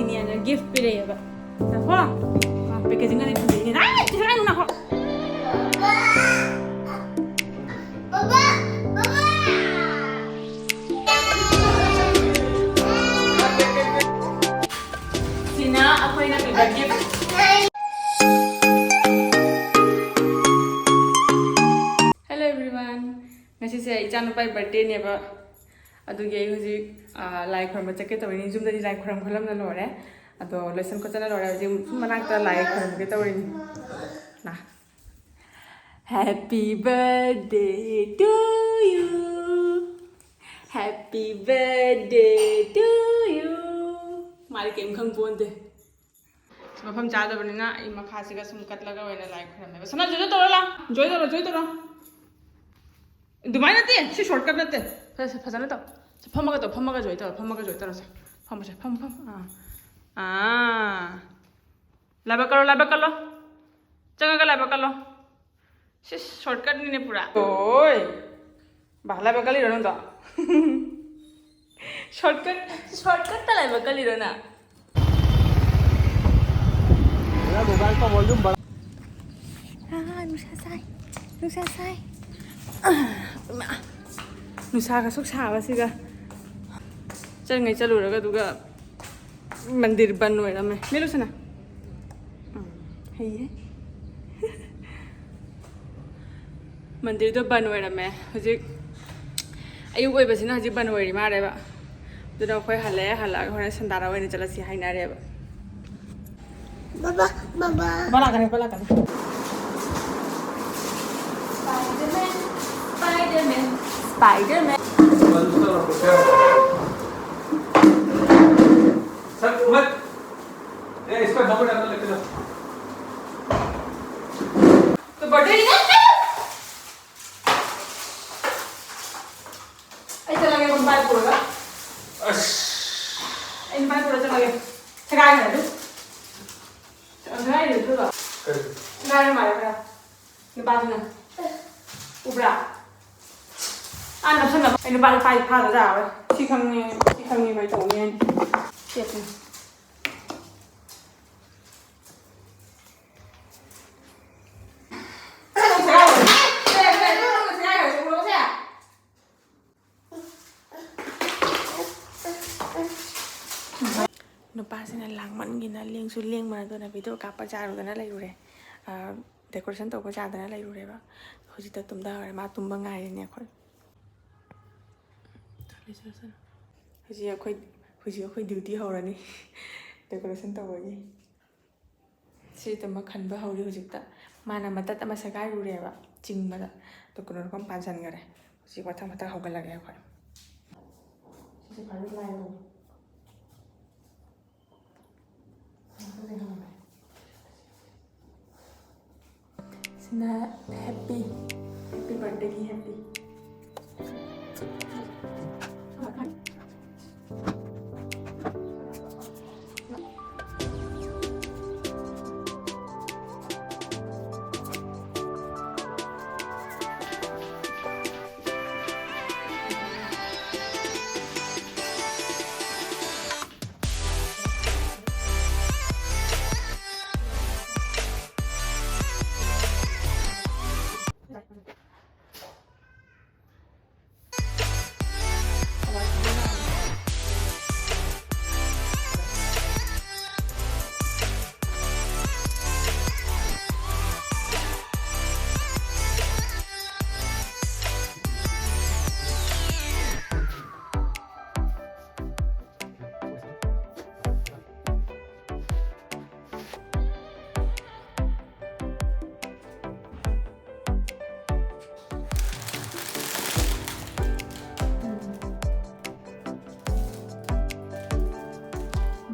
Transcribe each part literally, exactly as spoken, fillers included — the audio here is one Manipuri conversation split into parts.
ꯏꯅꯦꯅ ꯒꯤꯐ ꯄꯤꯔꯛꯑꯦꯕ꯫ ꯅꯈꯣ? ꯃꯥ ꯄꯦꯀꯦꯖꯤꯡꯒꯗꯤ ꯐꯖꯩꯅꯦ꯫ ꯑꯥꯏ, ꯁꯤ ꯀꯥꯏꯗꯅꯣ ꯅꯈꯣ? ꯕꯕꯥ! ꯕꯕꯥ! ꯁꯤꯅ ꯑꯩꯈꯣꯏꯅ ꯄꯤꯕ ꯒꯤꯐ꯫ Hello everyone, ꯉꯁꯤꯁꯦ ꯏꯆꯥꯅꯨꯄꯥꯒꯤ ꯕꯥꯔꯗꯦꯅꯦꯕ꯫ ꯑꯗꯨꯒꯤ ꯑꯩ ꯍꯧꯖꯤꯛ, ꯑ, ꯂꯥꯏ ꯈꯨꯔꯨꯝꯕ ꯆꯠꯀꯦ ꯇꯧꯔꯤꯅꯤ꯫ ꯌꯨꯝꯗꯗꯤ ꯂꯥꯏ ꯈꯨꯔꯨꯝ ꯈꯣꯠꯂꯝꯅ ꯂꯣꯏꯔꯦ꯫ ꯑꯗꯣ ꯂꯣꯏꯁꯟ ꯈꯣꯠꯆꯟꯅ ꯂꯣꯏꯔꯦ꯫ ꯍꯧꯖꯤꯛ ꯁꯨꯝ ꯃꯅꯥꯛꯇ ꯂꯥꯏ ꯈꯨꯔꯨꯝꯒꯦ ꯇꯧꯔꯤꯅꯤ꯫ ꯅ꯫ Happy birthday to you. Happy birthday to you. ꯃꯥꯗꯤ ꯀꯩꯝ ꯈꯪ ꯄꯣꯟꯇꯦ꯫ ꯃꯐꯝ ꯆꯥꯗꯕꯅꯤꯅ ꯑꯩ ꯃꯈꯥꯁꯤꯒ ꯁꯨꯝ ꯀꯠꯂꯒ ꯑꯣꯏꯅ ꯂꯥꯏ ꯈꯨꯔꯝꯃꯦꯕ꯫ ꯁꯅꯥ, ꯖꯣꯏ ꯇꯧꯔꯣ ꯂꯥ꯫ ꯖꯣꯏ ꯇꯧꯔꯣ, ꯖꯣꯏ ꯇꯧꯔꯣ꯫ ꯑꯗꯨꯃꯥꯏ ꯅꯠꯇꯦ, ꯁꯤ shortcut ꯅꯠꯇꯦ꯫ ꯐꯖ-, ꯐꯖꯅ ꯇꯧ꯫ ꯁꯤ ꯐꯝꯃꯒ ꯇꯧ, ꯐꯝꯃꯒ ꯖꯣꯏ ꯇꯧꯔꯣ, ꯐꯝꯃꯒ ꯖꯣꯏ ꯇꯧꯔꯣ꯫ ꯁꯤ ꯐꯝꯃꯣ, ꯁꯤ ꯐꯝꯃꯣ, ꯐꯝꯃꯣ꯫ ꯑꯥ꯫ ꯑꯥ꯫ ꯂꯥꯏꯕꯛ ꯀꯜꯂꯣ, ꯂꯥꯏꯕꯛ ꯀꯜꯂꯣ꯫ ꯆꯪꯉꯒ ꯂꯥꯏꯕꯛ ꯀꯜꯂꯣ꯫ ꯁꯤ shortcut ꯅꯤꯅꯦ ꯄꯨꯔꯥ꯫ ꯑꯣꯏ꯫ ꯕꯥ, ꯂꯥꯏꯕꯛ ꯀꯜꯂꯤꯔꯣ ꯅꯪꯗꯣ? Shortcut, shortcut ꯇ ꯂꯥꯏꯕꯛ ꯀꯜꯂꯤꯔꯣ ꯅꯪ? मेरा मोबाइल का वॉल्यूम बढ़ा। ꯑꯥ, ꯅꯨꯡꯁꯥ ꯁꯥꯏ, ꯅꯨꯡꯁꯥ ꯁꯥꯏ꯫ ꯑꯥ, ꯏꯃꯥ꯫ ꯅꯨꯡꯁꯥꯒ ꯁꯨꯛ ꯁꯥꯕꯁꯤꯒ꯫ ꯆꯠꯉꯩ ꯆꯠꯂꯨꯔꯒ ꯑꯗꯨꯒ ꯃꯟꯗꯤꯔ ꯕꯟ ꯑꯣꯏꯔꯝꯃꯦ꯫ ꯃꯦꯂꯨꯁꯅꯥ꯫ ꯎꯝ, ꯍꯩꯌꯦ꯫ ꯃꯟꯗꯤꯔꯗꯣ ꯕꯟ ꯑꯣꯏꯔꯝꯃꯦ꯫ ꯍꯧꯖꯤꯛ ꯑꯌꯨꯛ ꯑꯣꯏꯕꯁꯤꯅ ꯍꯧꯖꯤꯛ ꯕꯟ ꯑꯣꯏꯔꯤ ꯃꯥꯜꯂꯦꯕ꯫ ꯑꯗꯨꯅ ꯑꯩꯈꯣꯏ ꯍꯜꯂꯛꯑꯦ, ꯍꯜꯂꯛꯑꯒ ꯍꯣꯔꯦꯟ ꯁꯟꯗꯥꯔꯥ ꯑꯣꯏꯅ ꯆꯠꯂꯁꯤ ꯍꯥꯏꯅꯔꯦꯕ꯫ ꯕꯕꯥ, ꯕꯕꯥ꯫ ꯕꯕꯥ ꯂꯥꯛꯀꯅꯤ, ꯕꯕꯥ ꯂꯥꯛꯀꯅꯤ꯫ Spider-Man, Spider-Man, Spider-Man. सर, मत। ए, इसको डबल डबल लेके जाओ। तो बर्थडे ही ना। ꯑꯩ ꯆꯠꯂꯒꯦ, ꯃꯣꯏ ꯄꯥꯏ ꯄꯨꯔꯒ꯫ ꯑꯁ꯫ ꯑꯩ ꯄꯥꯏ ꯄꯨꯔ ꯆꯠꯂꯒꯦ꯫ ꯁꯦꯒꯥꯏꯈ꯭ꯔꯦ ꯑꯗꯨ꯫ ꯁꯦꯒꯥꯏꯈ꯭ꯔꯦ ꯑꯗꯨꯒ꯫ ꯀꯔꯤ? ꯁꯦꯒꯥꯏꯔ ꯃꯥꯜꯂꯦ ꯈꯔ꯫ ꯅꯨꯄꯥꯗꯨꯅ꯫ ꯎꯕ꯭ꯔꯥ? ꯑꯥ, ꯅꯞꯁꯟꯅꯕ꯫ ꯑꯩ ꯅꯨꯄꯥꯗꯣ ꯄꯥꯏ ꯐꯥꯗ ꯌꯥꯔꯣꯏ꯫ ꯁꯤ ꯈꯪꯉꯦ, ꯁꯤ ꯈꯪꯉꯦ, ꯀꯩ ꯇꯧꯅꯤ ꯍꯥꯏꯅ꯫ ꯇꯦꯞꯅꯤ꯫ ꯅꯨꯄꯥꯁꯤꯅ ꯂꯥꯡꯃꯟꯒꯤꯅ ꯂꯦꯡꯁꯨ ꯂꯦꯡꯕ ꯅꯠꯇꯅ ꯚꯤꯗꯤꯑꯣ ꯀꯥꯞꯄ ꯌꯥꯔꯨꯗꯅ ꯂꯩꯔꯨꯔꯦ꯫ ꯗꯦꯀꯣꯔꯦꯁꯟ ꯇꯧꯕ ꯌꯥꯗꯅ ꯂꯩꯔꯨꯔꯦꯕ꯫ ꯍꯧꯖꯤꯛꯇ ꯇꯨꯝꯊꯈ꯭ꯔꯦ꯫ ꯃꯥ ꯇꯨꯝꯕ ꯉꯥꯏꯔꯤꯅꯦ ꯑꯩꯈꯣꯏ꯫ ꯍꯧꯖꯤꯛ ꯑꯩꯈꯣꯏ ꯍꯧꯖꯤꯛ ꯑꯩꯈꯣꯏ ꯗ꯭ꯌꯨꯇꯤ ꯍꯧꯔꯅꯤ꯫ ꯗꯦꯀꯣꯔꯦꯁꯟ ꯇꯧꯕꯒꯤ꯫ ꯁꯤꯗ ꯃꯈꯟꯕ ꯍꯧꯔꯤ ꯍꯧꯖꯤꯛꯇ꯫ ꯃꯥꯅ ꯃꯇꯠ ꯑꯃ ꯁꯦꯒꯥꯏꯔꯨꯔꯦꯕ ꯆꯤꯡꯕꯗ꯫ ꯑꯗꯨ ꯀꯩꯅꯣ ꯄꯥꯟꯁꯟꯈꯔꯦ꯫ ꯍꯧꯖꯤꯛ ꯃꯊꯪ ꯃꯊꯪ ꯍꯧꯒꯠꯂꯒꯦ ꯑꯩꯈꯣꯏ꯫ ꯁꯤꯁꯦ ꯈ꯭ꯋꯥꯏꯗꯒꯤ ꯂꯥꯏꯕꯅꯤ꯫ ꯁꯤꯅ ꯍꯦꯞꯄꯤ, ꯍꯦꯞꯄꯤ ꯕꯥꯔꯊꯗꯦꯒꯤ ꯍꯦꯞꯄꯤ꯫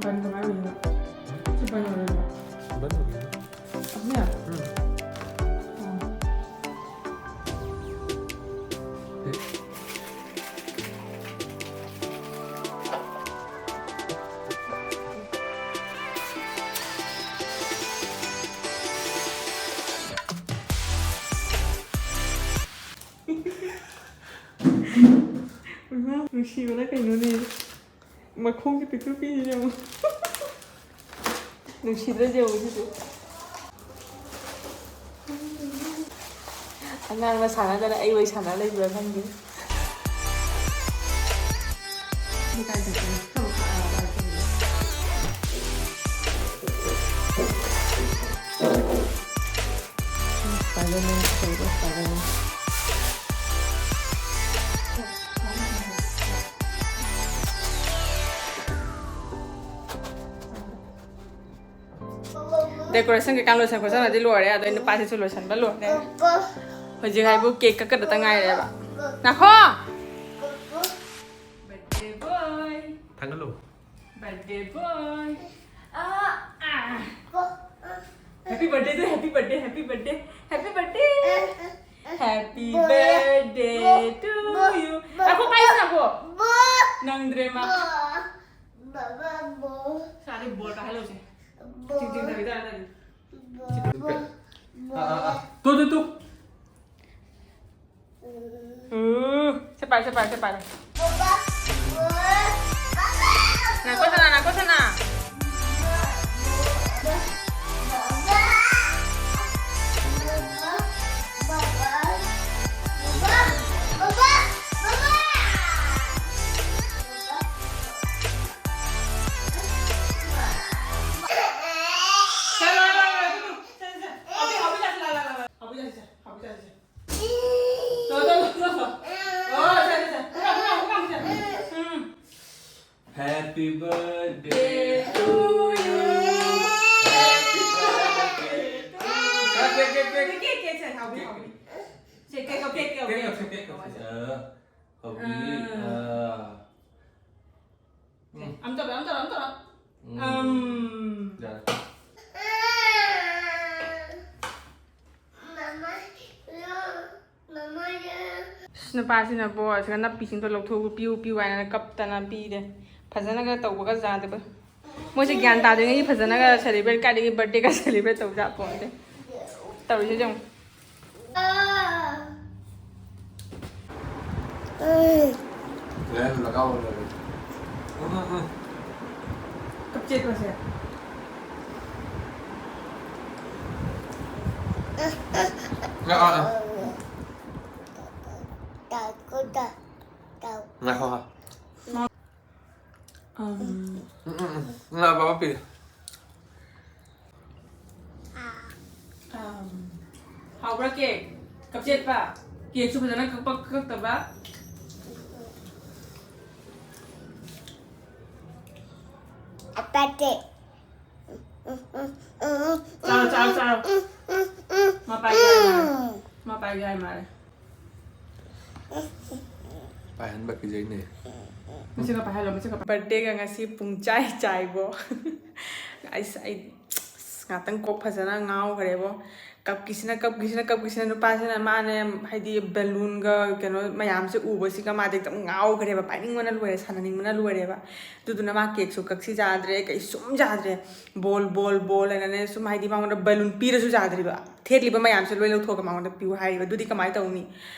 ꯕꯟ ꯀꯃꯥꯏ ꯑꯣꯏꯗꯣꯏꯅꯣ? ꯁꯤ ꯕꯟ ꯑꯣꯏꯔꯣꯏꯗ꯭ꯔꯣ? ꯕꯟ ꯑꯣꯏꯗꯣꯏꯅꯣ? ꯑꯁꯤꯅ? ꯎꯝ꯫ ꯑꯣ꯫ ꯑꯦ꯫ ꯏꯃꯥ, ꯅꯨꯡꯁꯤꯕꯅ ꯀꯩꯅꯣꯅꯦ꯫ ꯃꯈꯣꯡꯁꯦ ꯄꯤꯛꯇ꯭ꯔꯨ ꯄꯤꯛꯏꯁꯦ ꯌꯦꯡꯉꯣ꯫ ꯅꯨꯡꯁꯤꯗ꯭ꯔꯁꯦ ꯌꯦꯡꯉꯣ ꯁꯤꯁꯦ꯫ ꯑꯉꯥꯡꯅ ꯁꯥꯟꯅꯗꯅ ꯑꯩ ꯑꯣꯏ ꯁꯥꯟꯅ ꯂꯩꯕ꯭ꯔꯥ ꯈꯪꯗꯦ꯫ ꯁꯤ ꯀꯥꯏ ꯆꯠꯈ꯭ꯔꯦ? ꯈꯔ ꯃꯈꯥ, ꯑꯥ, ꯀꯥꯏ ꯆꯠꯈ꯭ꯔꯦ? Decoration ꯀꯩꯀꯥ ꯂꯣꯏꯁꯟ ꯈꯣꯠꯆꯟꯅꯗꯤ ꯂꯣꯏꯔꯦ, ꯑꯗꯣ ꯑꯩ ꯅꯨꯄꯥꯁꯤꯁꯨ ꯂꯣꯏꯁꯟꯕ ꯂꯣꯏꯔꯦ꯫ ꯍꯧꯖꯤꯛ ꯍꯥꯏꯕꯨ cake ꯀꯛꯀꯗꯇ ꯉꯥꯏꯔꯦꯕ꯫ ꯅꯥꯈꯣ! Birthday boy. ꯊꯥꯡꯒꯠꯂꯨ꯫ Birthday boy. ꯑꯥ, ꯑꯥ꯫ Happy birthday ꯗꯣ, happy birthday, happy birthday, happy birthday. Happy birthday to you. ꯉꯥꯏꯈꯣ, ꯄꯥꯏꯁꯤ ꯉꯥꯏꯈꯣ꯫ ꯅꯪꯗ꯭ꯔꯦ ꯃꯥ꯫ ꯁꯥꯗꯤ ꯕꯣꯜ ꯄꯥꯏꯍꯜꯂꯧꯁꯦ꯫ ꯆꯤꯡ ꯆꯤꯡ ꯊꯕꯤ ꯇꯥꯔꯦ ꯇꯥꯔꯦ꯫ ꯑꯥ, ꯑꯥ, ꯑꯥ꯫ ꯇꯨ, ꯇꯨ, ꯇꯨ꯫ ꯎꯝ, ꯁꯦ ꯄꯥꯏꯔꯣ, ꯁꯦ ꯄꯥꯏꯔꯣ, ꯁꯦ ꯄꯥꯏꯔꯣ꯫ ꯅꯥꯀꯣ ꯁꯅꯥ, ꯅꯥꯀꯣ ꯁꯅꯥ꯫ Happy birthday to you. Happy birthday to you. ꯁꯦ, ꯁꯦ, ꯁꯦ, ꯁꯦ꯫ ꯀꯦꯛ, ꯀꯦꯛ, ꯁꯦ, ꯍꯥꯎꯕꯤ, ꯍꯥꯎꯕꯤ꯫ ꯁꯦ, ꯀꯦꯛ ꯀꯛ, ꯀꯦꯛ ꯀꯛ, ꯀꯦꯛ ꯀꯛ, ꯀꯦꯛ ꯀꯛ꯫ ꯑ, ꯍꯥꯎꯕꯤ, ꯑꯥ꯫ ꯑ꯫ ꯎꯝ꯫ ꯑꯝ ꯇꯧꯔꯣ, ꯑꯝ ꯇꯧꯔꯣ, ꯑꯝ ꯇꯧꯔꯣ꯫ ꯎꯝ꯫ ꯑꯝ꯫ ꯌꯥꯔꯦ꯫ ꯑꯁ, ꯅꯨꯄꯥꯁꯤꯅꯕꯣ, ꯑꯁꯤꯒ ꯅꯞꯄꯤꯁꯤꯡꯗꯣ ꯂꯧꯊꯣꯛꯎ, ꯄꯤꯌꯨ, ꯄꯤꯌꯨ ꯍꯥꯏꯅ ꯀꯞꯇꯅ ꯄꯤꯔꯦ꯫ ꯐꯖꯅꯒ ꯇꯧꯕꯒ ꯌꯥꯗꯕ꯫ ꯃꯣꯏꯁꯦ ꯒ꯭ꯌꯥꯟ ꯇꯥꯗ꯭ꯔꯤꯉꯩꯒꯤ ꯐꯖꯅꯒ celebrate, ꯀꯥꯏꯗꯒꯤ birthday ꯒ celebrate ꯇꯧꯖꯥꯠ ꯄꯣꯟꯇꯦ꯫ ꯇꯧꯔꯤꯁꯦ ꯌꯦꯡꯉꯨ꯫ ꯂꯒꯥꯎ ꯂꯣꯏꯔꯦ꯫ ꯎꯝ, ꯎꯝ, ꯎꯝ꯫ ꯀꯞꯆꯦꯠ ꯃꯁꯦ꯫ ꯑꯥ, ꯑꯥ, ꯑꯥ꯫ ꯉꯥꯏꯈꯣ, ꯉꯥꯏꯈꯣ꯫ ꯑꯝ꯫ ꯎꯝ, ꯎꯝ, ꯎꯝ꯫ ꯉꯥ ꯄꯥꯕ ꯄꯤꯔꯦ꯫ ꯑꯝ꯫ ꯍꯥꯎꯕ꯭ꯔꯥ ꯀꯦꯛ ꯀꯛꯆꯦꯠꯄ꯫ ꯀꯦꯛꯁꯨ ꯐꯖꯅ ꯀꯛꯄ ꯀꯛꯇꯕ꯫ ꯑꯄꯥꯇꯦ꯫ ꯆꯥꯔꯣ, ꯆꯥꯔꯣ, ꯆꯥꯔꯣ꯫ ꯃꯥ ꯄꯥꯏꯒꯦ ꯍꯥꯏ ꯃꯥꯜꯂꯦ꯫ ꯃꯥ ꯄꯥꯏꯒꯦ ꯍꯥꯏ ꯃꯥꯜꯂꯦ꯫ ꯄꯥꯏꯍꯟꯕ ꯀꯤꯖꯩꯅꯦ꯫ ꯃꯁꯤꯒ ꯄꯥꯏꯍꯜꯂꯣ, ꯃꯁꯤꯒ ꯄꯥꯏ-, ꯕꯥꯔꯗꯦꯒ ꯉꯁꯤ ꯄꯨꯡ ꯆꯥꯏ ꯆꯥꯏꯕꯣ꯫ ꯑꯩꯁ, ꯑꯩ ꯑꯁ, ꯉꯥꯛꯇꯪ ꯀꯣꯛ ꯐꯖꯅ ꯉꯥꯎꯈ꯭ꯔꯦꯕꯣ꯫ ꯀꯞꯀꯤꯁꯤꯅ, ꯀꯞꯀꯤꯁꯤꯅ, ꯀꯞꯀꯤꯁꯤꯅ ꯅꯨꯄꯥꯁꯤꯅ ꯃꯥꯅꯦ, ꯍꯥꯏꯗꯤ ꯕꯦꯂꯨꯟꯒ ꯀꯩꯅꯣ ꯃꯌꯥꯝꯁꯦ ꯎꯕꯁꯤꯒ ꯃꯥꯗꯤ ꯑꯗꯨꯝ ꯉꯥꯎꯈ꯭ꯔꯦꯕ, ꯄꯥꯏꯅꯤꯡꯕꯅ ꯂꯣꯏꯔꯦ, ꯁꯥꯟꯅꯅꯤꯡꯕꯅ ꯂꯣꯏꯔꯦꯕ꯫ ꯑꯗꯨꯗꯨꯅ ꯃꯥ ꯀꯦꯛꯁꯨ ꯀꯛꯁꯤ ꯌꯥꯗ꯭ꯔꯦ, ꯀꯩꯁꯨꯝ ꯌꯥꯗ꯭ꯔꯦ꯫ ꯕꯣꯜ, ꯕꯣꯜ, ꯕꯣꯜ ꯍꯥꯏꯅꯅꯦ ꯁꯨꯝ, ꯍꯥꯏꯗꯤ ꯃꯉꯣꯟꯗ ꯕꯦꯂꯨꯟ ꯄꯤꯔꯁꯨ ꯌꯥꯗ꯭ꯔꯤꯕ, ꯊꯦꯠꯂꯤꯕ ꯃꯌꯥꯝꯁꯦ ꯂꯣꯏ ꯂꯧꯊꯣꯛꯑꯒ ꯃꯉꯣꯟꯗ ꯄꯤꯌꯨ ꯍꯥꯏꯔꯤꯕ꯫ ꯑꯗꯨꯗꯤ ꯀꯃꯥꯏꯅ ꯇꯧꯅꯤ?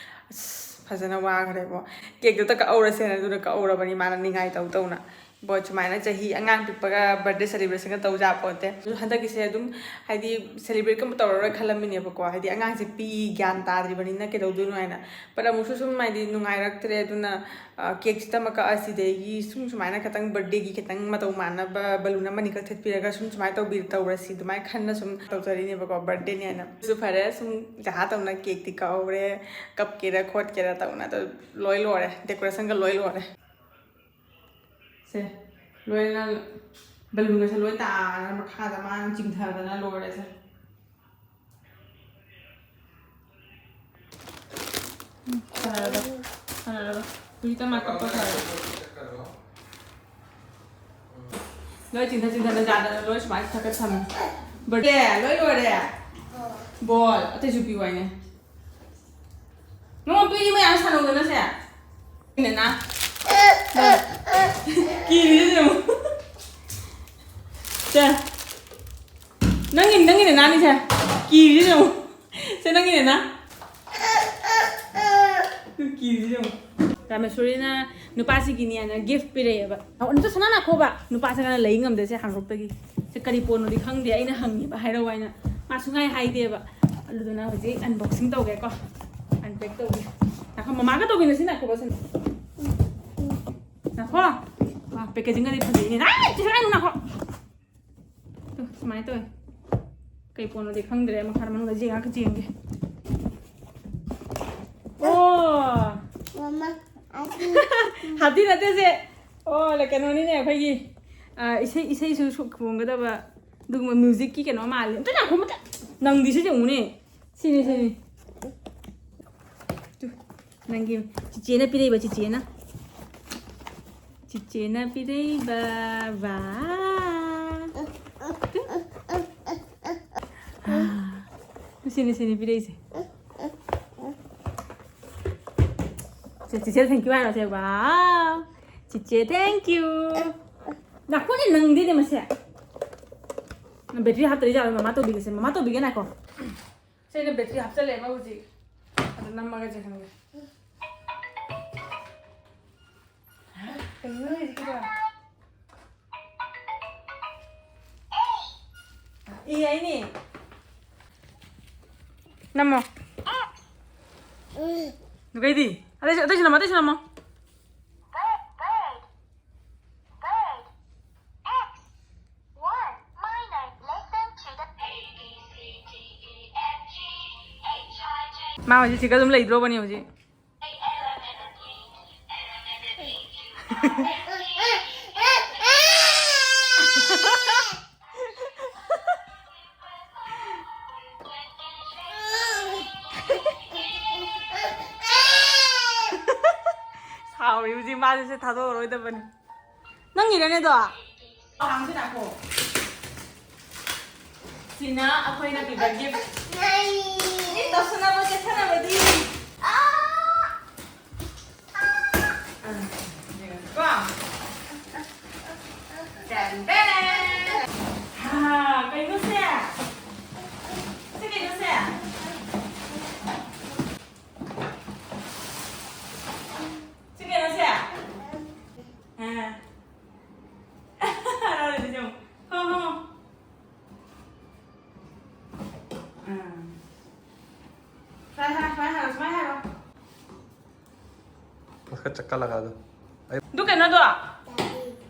ꯑꯁ, ꯐꯖꯅ ꯋꯥꯈ꯭ꯔꯦꯕꯣ꯫ ꯀꯦꯛꯇꯨ ꯑꯝꯇ ꯀꯛꯍꯧꯔꯁꯦꯅ ꯑꯗꯨꯅ ꯀꯛꯍꯧꯔꯕꯅꯤ, ꯃꯥꯅ ꯅꯤꯡꯉꯥꯏ ꯇꯧ ꯇꯧꯅ꯫ ꯕꯣ, ꯁꯨꯃꯥꯏꯅ ꯆꯍꯤ ꯑꯉꯥꯡ ꯄꯤꯛꯄꯒ ꯕꯥꯔꯗꯦ ꯁꯦꯂꯦꯕ꯭ꯔꯦꯁꯟꯒ ꯇꯧ ꯌꯥꯄꯣꯟꯇꯦ꯫ ꯑꯗꯨ ꯍꯟꯗꯛꯀꯤꯁꯦ ꯑꯗꯨꯝ, ꯍꯥꯏꯗꯤ, ꯁꯦꯂꯦꯕ꯭ꯔꯦꯠꯀ ꯇꯧꯔꯔꯣꯏ ꯈꯜꯂꯝꯃꯤꯅꯦꯕꯀꯣ꯫ ꯍꯥꯏꯗꯤ, ꯑꯉꯥꯡꯁꯦ ꯄꯤꯛꯏ, ꯒ꯭ꯌꯥꯟ ꯇꯥꯗ꯭ꯔꯤꯕꯅꯤꯅ ꯀꯩꯗꯧꯗꯣꯏꯅꯣ ꯍꯥꯏꯅ꯫ But ꯑꯃꯨꯛꯁꯨ ꯁꯨꯝ, ꯍꯥꯏꯗꯤ, ꯅꯨꯡꯉꯥꯏꯔꯛꯇ꯭ꯔꯦ꯫ ꯑꯗꯨꯅ, ꯑ, ꯀꯦꯛꯁꯤꯗ ꯑꯃ ꯀꯛꯑꯁꯤꯗꯒꯤ ꯁꯨꯝ ꯁꯨꯃꯥꯏꯅ ꯈꯤꯇꯪ ꯕꯥꯔꯗꯦꯒꯤ ꯈꯤꯇꯪ ꯃꯇꯧ ꯃꯥꯟꯅꯕ ꯕꯦꯂꯨꯟ ꯑꯃꯅꯤꯈꯛ ꯊꯦꯠꯄꯤꯔꯒ ꯁꯨꯝ ꯁꯨꯃꯥꯏꯅ ꯇꯧꯕꯤ-, ꯇꯧꯔꯁꯤ, ꯑꯗꯨꯃꯥꯏꯅ ꯈꯟꯅ ꯁꯨꯝ ꯇꯧꯖꯔꯤꯅꯦꯕꯀꯣ, ꯕꯥꯔꯗꯦꯅꯤ ꯍꯥꯏꯅ꯫ ꯑꯗꯨꯁꯨ ꯐꯔꯦ, ꯁꯨꯝ ꯖꯍꯥ ꯇꯧꯅ ꯀꯦꯛꯇꯤ ꯀꯛꯍꯧꯔꯦ, ꯀꯞꯀꯦꯔꯥ ꯈꯣꯠꯀꯦꯔꯥ ꯇꯧꯅ ꯑꯗꯨ ꯂꯣꯏ ꯂꯣꯏꯔꯦ, ꯗꯦꯀꯣꯔꯦꯁꯟꯒ ꯂꯣꯏ ꯂꯣꯏꯔꯦ꯫ ꯁꯦ, ꯂꯣꯏꯅ ꯕꯦꯂꯨꯟꯒꯁꯦ ꯂꯣꯏ ꯇꯥꯔꯒ ꯃꯈꯥꯗ ꯃꯥꯅ ꯆꯤꯡꯊꯗꯅ ꯂꯣꯏꯔꯦꯁꯦ꯫ ꯎꯝ, ꯐꯔꯦ, ꯐꯔꯦ꯫ ꯍꯧꯖꯤꯛꯇ ꯃꯥ ꯀꯞꯄ ꯐꯔꯦ꯫ ꯂꯣꯏ ꯆꯤꯡꯊ ꯆꯤꯡꯊꯅ ꯌꯥꯗꯅ ꯂꯣꯏ ꯁꯨꯃꯥꯏꯅ ꯊꯛꯀ ꯊꯝꯃꯦ꯫ ꯕꯥꯔꯗꯦ ꯂꯣꯏ ꯂꯣꯏꯔꯦ꯫ ꯕꯣꯜ ꯑꯇꯩꯁꯨ ꯄꯤꯌꯨ ꯍꯥꯏꯅꯦ꯫ ꯅꯉꯣꯟ ꯄꯤꯔꯤ ꯃꯌꯥꯝ ꯁꯥꯟꯅꯧꯗꯅ ꯁꯦ꯫ ꯅꯦꯅꯥ꯫ ꯀꯤꯔꯤꯁꯦ ꯌꯦꯡꯉꯨ꯫ ꯁꯦ꯫ ꯅꯪꯒꯤ, ꯅꯪꯒꯤ ꯅꯦꯅꯥꯅꯤ ꯁꯦ꯫ ꯀꯤꯔꯤꯁꯦ ꯌꯦꯡꯉꯨ꯫ ꯁꯦ, ꯅꯪꯒꯤ ꯅꯦꯅꯥ꯫ ꯀꯤꯔꯤꯁꯦ ꯌꯦꯡꯉꯨ꯫ ꯔꯥꯃꯦꯁꯣꯔꯤꯅ ꯅꯨꯄꯥꯁꯤꯒꯤꯅꯦꯅ ꯒꯤꯐ ꯄꯤꯔꯛꯑꯦꯕ꯫ ꯑꯣ, ꯑꯝꯇ ꯁꯅꯥ ꯅꯥꯈꯣꯕ꯫ ꯅꯨꯄꯥꯁꯤꯅ ꯂꯩ ꯉꯝꯗꯦ ꯁꯦ ꯍꯥꯡꯗꯣꯛꯇꯒꯤ꯫ ꯁꯦ ꯀꯔꯤ ꯄꯣꯠꯅꯣꯗꯤ ꯈꯪꯗꯦ, ꯑꯩꯅ ꯍꯪꯉꯦꯕ, ꯍꯥꯏꯔꯛꯑꯣ ꯍꯥꯏꯅ꯫ ꯃꯥ ꯁꯨꯡꯍꯥꯏ ꯍꯥꯏꯗꯦꯕ꯫ ꯑꯗꯨꯗꯨꯅ ꯍꯧꯖꯤꯛ unboxing ꯇꯧꯒꯦꯀꯣ꯫ Unpack ꯇꯧꯒꯦ꯫ ꯅꯥꯈꯣ, ꯃꯃꯥꯒ ꯇꯧꯃꯤꯟꯅꯁꯤ, ꯅꯥꯈꯣꯕ, ꯁꯦ꯫ ꯅꯥꯈꯣ꯫ ꯋꯥ, packaging ꯒꯗꯤ ꯐꯖꯩꯅꯦ꯫ ꯑꯥꯏ, ꯆꯤꯁꯨ ꯍꯥꯏꯅꯨ, ꯅꯥꯈꯣ꯫ ꯇꯨ, ꯁꯨꯃꯥꯏꯅ ꯇꯧꯋꯦ꯫ ꯀꯩ ꯄꯣꯠꯅꯣꯗꯤ ꯈꯪꯗ꯭ꯔꯦ, ꯃꯈꯥ ꯃꯅꯨꯡꯗ ꯌꯦꯡꯉꯒ ꯌꯦꯡꯒꯦ꯫ ꯑꯣ, ꯃꯃꯥ, ꯑꯁꯤ ꯍꯥꯞꯇꯤ ꯅꯠꯇꯦꯁꯦ꯫ ꯑꯣ, ꯂ-, ꯀꯩꯅꯣꯅꯤꯅꯦ, ꯑꯩꯈꯣꯏꯒꯤ, ꯑ, ꯏꯁꯩ, ꯏꯁꯩꯁꯨ ꯁꯨ-, ꯈꯣꯡꯒꯗꯕ ꯑꯗꯨꯒꯨꯝꯕ ꯃ꯭ꯌꯨꯖꯤꯛꯀꯤ ꯀꯩꯅꯣ ꯃꯥꯜꯂꯦ꯫ ꯑꯝꯇ ꯉꯥꯏꯈꯣ, ꯑꯝꯇ꯫ ꯅꯪꯗꯤ ꯁꯤꯁꯦ ꯌꯦꯡꯉꯨꯅꯦ꯫ ꯁꯤꯅꯤ, ꯁꯤꯅꯤ꯫ ꯇꯨ, ꯅꯪꯒꯤ ꯆꯤꯆꯦꯅ ꯄꯤꯔꯛꯏꯕ, ꯆꯤꯆꯦꯅ꯫ ꯆꯤꯆꯦꯅ ꯄꯤꯔꯛꯏꯕ꯫ ꯋꯥ꯫ ꯇꯨ꯫ ꯁꯤꯅꯤ, ꯁꯤꯅꯤ ꯄꯤꯔꯛꯏꯁꯦ꯫ ꯁꯦ, ꯆꯤꯆꯦ thank you ꯍꯥꯏꯔꯣ, ꯁꯦ, ꯋꯥꯎ꯫ ꯆꯤꯆꯦ thank you꯫ ꯅꯥꯀꯣꯡꯁꯦ ꯅꯪꯗꯦꯅꯦ ꯃꯁꯦ꯫ ꯅꯪ ꯕꯦꯇ꯭ꯔꯤ ꯍꯥꯞꯇ꯭ꯔꯗꯤ ꯌꯥꯔꯣꯏ, ꯃꯃꯥ ꯇꯧꯕꯤꯒꯦꯁꯦ, ꯃꯃꯥ ꯇꯧꯕꯤꯒꯦ ꯉꯥꯏꯈꯣ꯫ ꯁꯦ, ꯑꯩꯅ ꯕꯦꯇ꯭ꯔꯤ ꯍꯥꯞꯆꯜꯂꯦꯕ ꯍꯧꯖꯤꯛ꯫ ꯑꯗꯨ ꯅꯝꯃꯒꯁꯦ ꯈꯪꯗꯦ꯫ ꯀꯩꯅꯣ ꯍꯧꯖꯤꯛꯀꯤꯗꯣ? ꯏ ꯍꯥꯏꯅꯤ꯫ ꯅꯝꯃꯣ꯫ ꯑꯗꯨꯒꯩꯗꯤ? ꯑꯇꯩꯁꯨ, ꯑꯇꯩꯁꯨ ꯅꯝꯃꯣ, ꯑꯇꯩꯁꯨ ꯅꯝꯃꯣ꯫ ꯃꯥ ꯍꯧꯖꯤꯛ ꯁꯤꯒ ꯑꯗꯨꯝ ꯂꯩꯗ꯭ꯔꯣꯕꯅꯤ ꯍꯧꯖꯤꯛ꯫ ꯁꯥꯎꯔꯤ ꯍꯧꯖꯤꯛ, ꯃꯥꯁꯦ ꯁꯦ ꯊꯥꯗꯣꯛꯑꯔꯣꯏꯗꯕꯅꯤ꯫ ꯅꯪꯒꯤꯔꯅꯦꯗꯣ? ꯍꯥꯡꯁꯤ ꯂꯥꯛꯈꯣ꯫ ꯁꯤꯅ ꯑꯩꯈꯣꯏꯅ ꯄꯤꯕ gift꯫ ꯏ, ꯇꯧꯁꯟꯅꯕ ꯆꯦꯠꯁꯟꯅꯕꯗꯤ꯫ ꯑꯥ! ꯑꯥ, ꯌꯦꯡꯉꯁꯤꯀꯣ꯫ Ten ten! ꯍꯥ, ꯀꯩꯅꯣꯁꯦ? ꯁꯤ ꯀꯩꯅꯣꯁꯦ? ꯁꯤ ꯀꯩꯅꯣꯁꯦ? ꯑꯥ꯫ ꯍꯔꯥꯎꯔꯤꯗꯨꯁꯨ ꯌꯦꯡꯉꯨ꯫ ꯍꯣ, ꯍꯣ꯫ ꯑꯥ꯫ ꯁꯨꯃꯥꯏ ꯍꯥꯏꯔꯣ, ꯁꯨꯃꯥꯏ ꯍꯥꯏꯔꯣ, ꯁꯨꯃꯥꯏ ꯍꯥꯏꯔꯣ꯫ उसका चक्का लगा दो। ꯑꯗꯨ ꯀꯩꯅꯣꯗꯣ?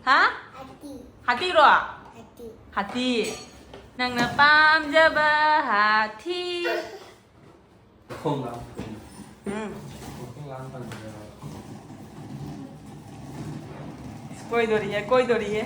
ꯍꯥ? ꯍꯥꯇꯤ꯫ ꯍꯥꯇꯤꯔꯣ? ꯍꯥꯇꯤ꯫ ꯍꯥꯇꯤ꯫ ꯅꯪꯅ ꯄꯥꯝꯖꯕ ꯍꯥꯊꯤ꯫ ꯈꯣꯡꯅ꯫ ꯎꯝ꯫ ꯀꯣꯏꯗꯣꯔꯤꯌꯦ, ꯀꯣꯏꯗꯣꯔꯤꯌꯦ꯫